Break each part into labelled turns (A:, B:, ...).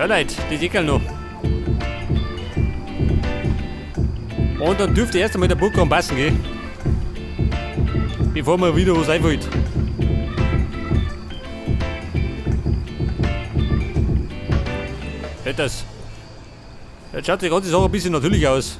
A: Ja Leute, die Deckel noch. Und dann dürfte erst einmal der Burggraben passen, gell? Bevor mir wieder was einfällt. Hätte das. Jetzt schaut die ganze Sache ein bisschen natürlich aus.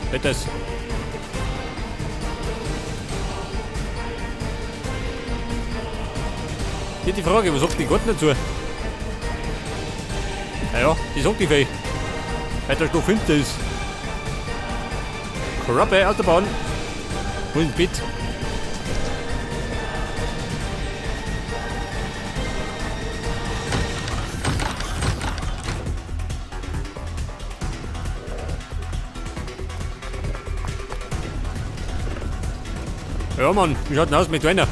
A: Hätte das. Hier die Frage, was sagt die Garten dazu? Naja, die sagt die Fee. Weil der Stoff finster ist. Krabbe aus der Bahn. Muss ins Bett. Ja Mann, wie schaut denn aus mit einer?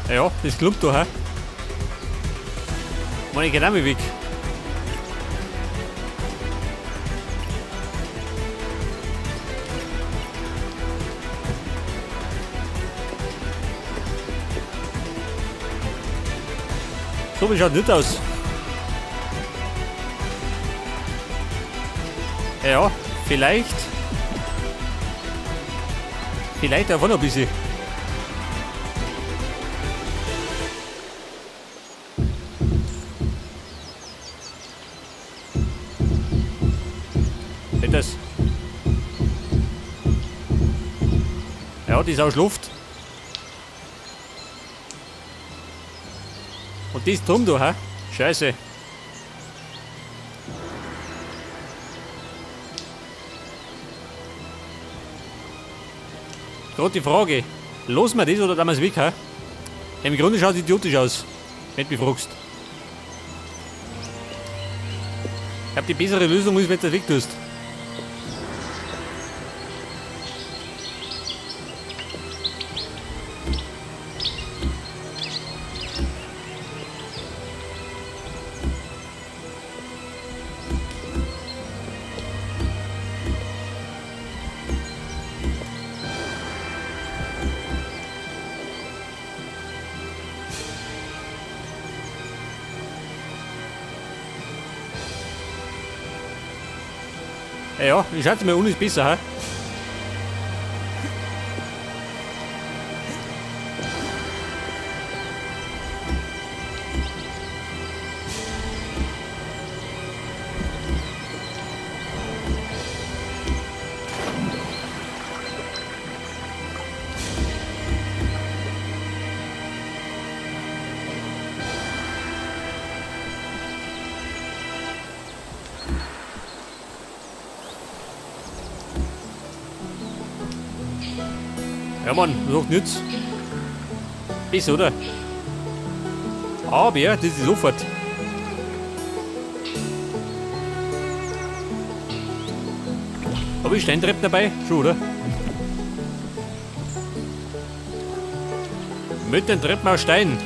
A: Ja, das klumpt da, hä? Mann, ich geh auch mal weg. So, wie schaut nicht aus? Ja, vielleicht. Vielleicht auch noch ein bisschen. Das. Ja, die ist aus Luft. Und die ist drum da, hä? Scheiße. Gerade die Frage, los wir das oder damals weg, hä? Im Grunde schaut es idiotisch aus, wenn du mich fragst. Ich glaube, die bessere Lösung ist, wenn du das weg tust. Ja, ich schätze mal, unten ist besser, hä? Ja Mann, sagt nichts. Besser, oder? Aber das ist sofort. Habe ich Steintreppen dabei? Schon, oder? Mit den Treppen aus Stein.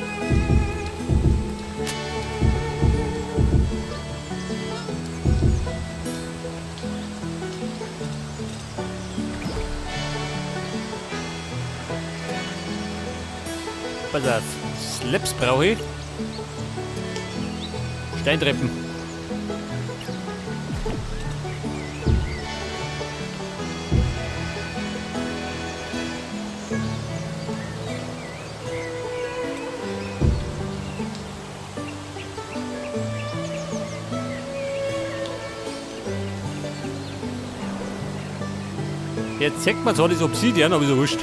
A: Pass auf, Slaps brauche ich. Steintreppen. Jetzt zeigt man zwar das Obsidian, aber ist ja wurscht.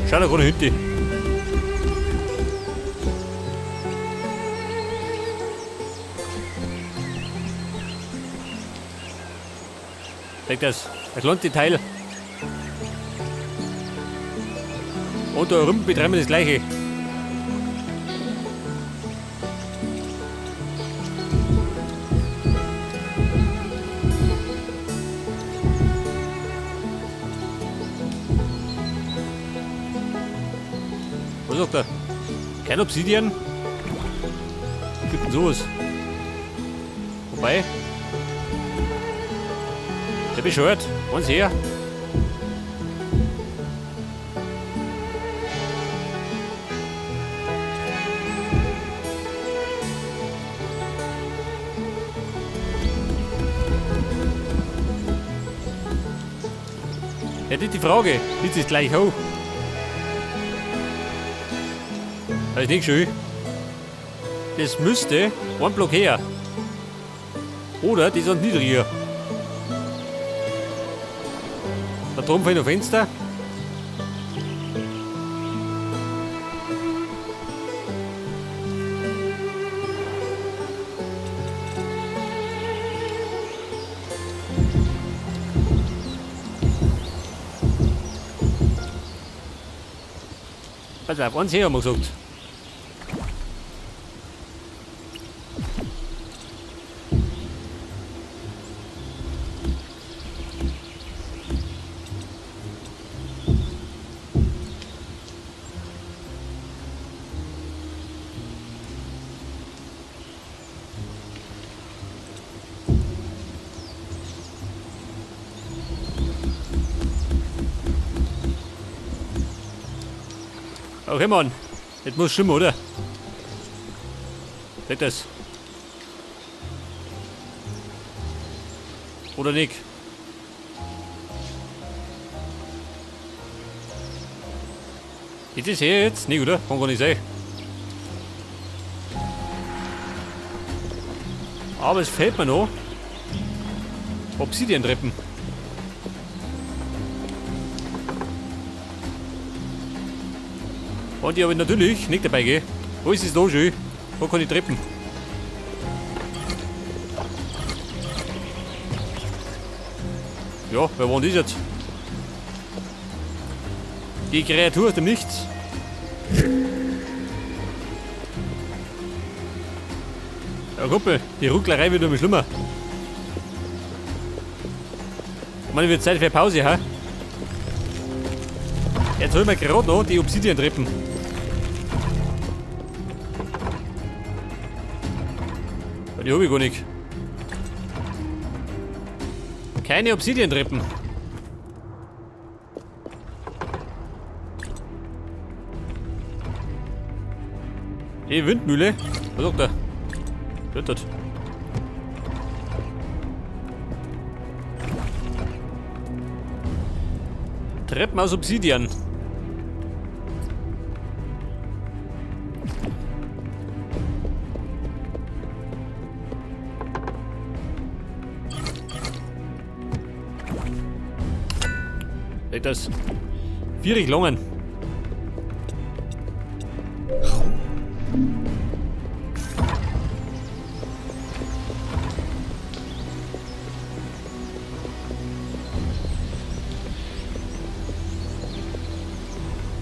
A: Schau da gerade hinten. Zeig das. Ein kleines Detail. Und da drüben betreiben wir das Gleiche. Was sagt er? Kein Obsidian? Gibt denn sowas? Wobei. Der bescheuert. Eins her. Ja, das ist die Frage. Ist das gleich hoch? Das ist nicht schön. Das müsste ein Block her. Oder die sind niedriger. Da drüben fehlen noch Fenster. Pass auf, eins her haben wir gesagt. Okay, Mann. Das muss stimmen, oder? Seht das? Oder nicht? Ist das hier jetzt? Nicht, oder? Kann gar nicht sein. Aber es fehlt mir noch. Obsidian-Treppen. Und die habe ich natürlich nicht dabei, gell? Wo ist es da schön? Wo kann ich treppen? Ja, wer war denn das jetzt? Die Kreatur aus dem Nichts. Ja, Kumpel, die Rucklerei wird immer schlimmer. Ich meine, wird Zeit für eine Pause, ha? Jetzt holen wir gerade noch die Obsidian-Treppen. Die hab ich gar nicht. Keine Obsidian-Treppen. Die Windmühle. Was sagt er? Wird das? Treppen aus Obsidian. Das vierig Longen.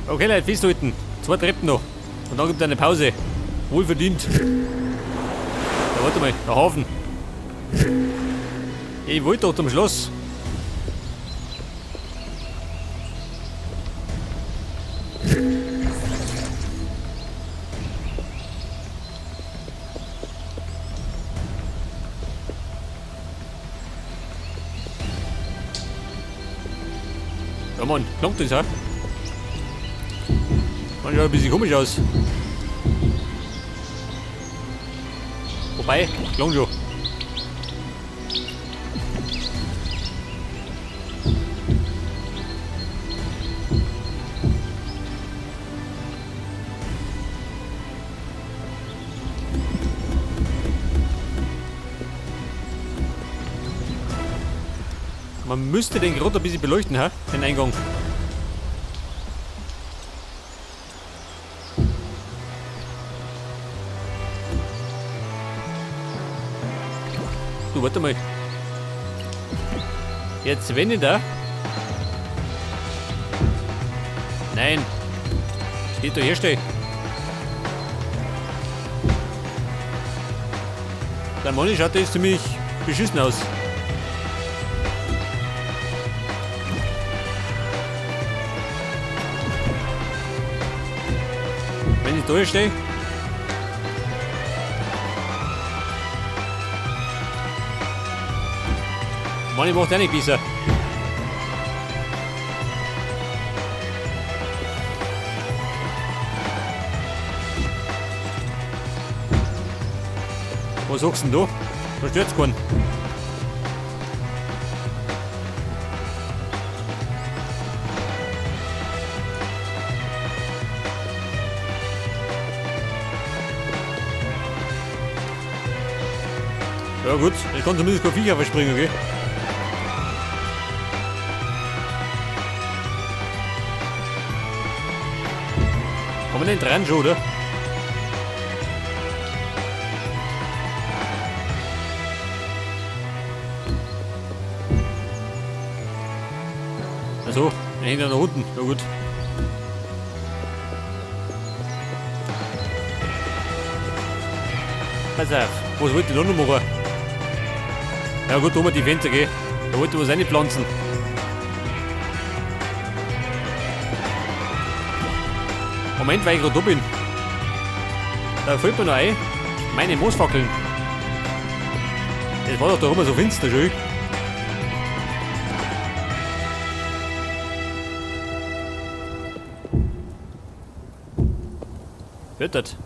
A: Okay, Leute, festhalten. 2 Treppen noch. Und dann gibt es eine Pause. Wohlverdient. Ja, warte mal, der Hafen. Ich wollte doch zum Schloss. Ja Mann, klangt das, hä? Man schaut ein bisschen komisch aus. Wobei, klang schon. Man müsste den gerade ein bisschen beleuchten, hä? Den Eingang. Du, warte mal. Jetzt, wenn ich da. Nein. Die da herstelle. Der Mann schaut das ziemlich beschissen aus. Wenn ich da hier stehe. Mann, ich macht auch nicht besser. Was sagst du denn da? Da stört's keinen. Ja gut, ich kann zumindest kein Viecher verspringen, okay? Kann man denn dran schon, oder? Also, er hängt ja nach unten. Ja gut. Pass auf, was wollte ich da noch machen? Ja gut, da haben wir die Fenster, gell? Da wollte ich was reinpflanzen. Moment, weil ich gerade da bin. Da fällt mir noch ein, meine Moosfackeln. Das war doch da immer so finster, schön. Hört das?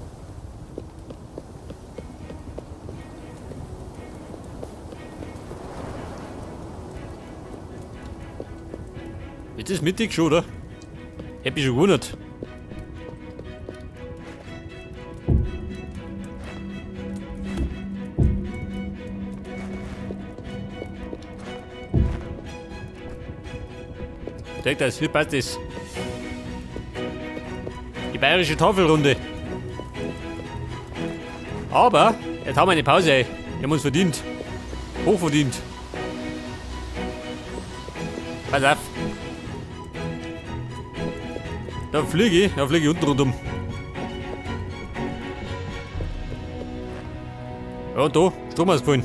A: Jetzt ist mittig schon, oder? Hätte mich schon gewundert. Direkt das, hier passt das. Die bayerische Tafelrunde. Aber jetzt haben wir eine Pause, ey. Wir haben uns verdient. Hochverdient. Pass auf. Da fliege ich unten rundum. Ja, und da, Strom ausgefallen.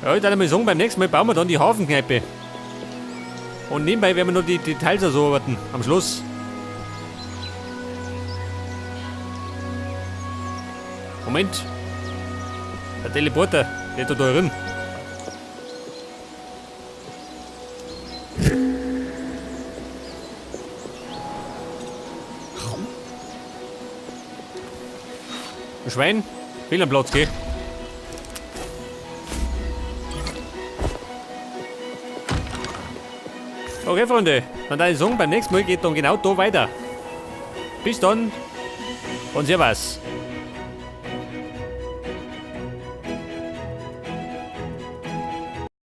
A: Ja, ich würde mal sagen, beim nächsten Mal bauen wir dann die Hafenkneipe. Und nebenbei werden wir noch die Details so arbeiten, am Schluss. Moment. Der Teleporter, der ist da drin. Ein Schwein, fehl am Platz, gell? Okay, Freunde, dann würde ich sagen, beim nächsten Mal geht dann genau da weiter. Bis dann und servus.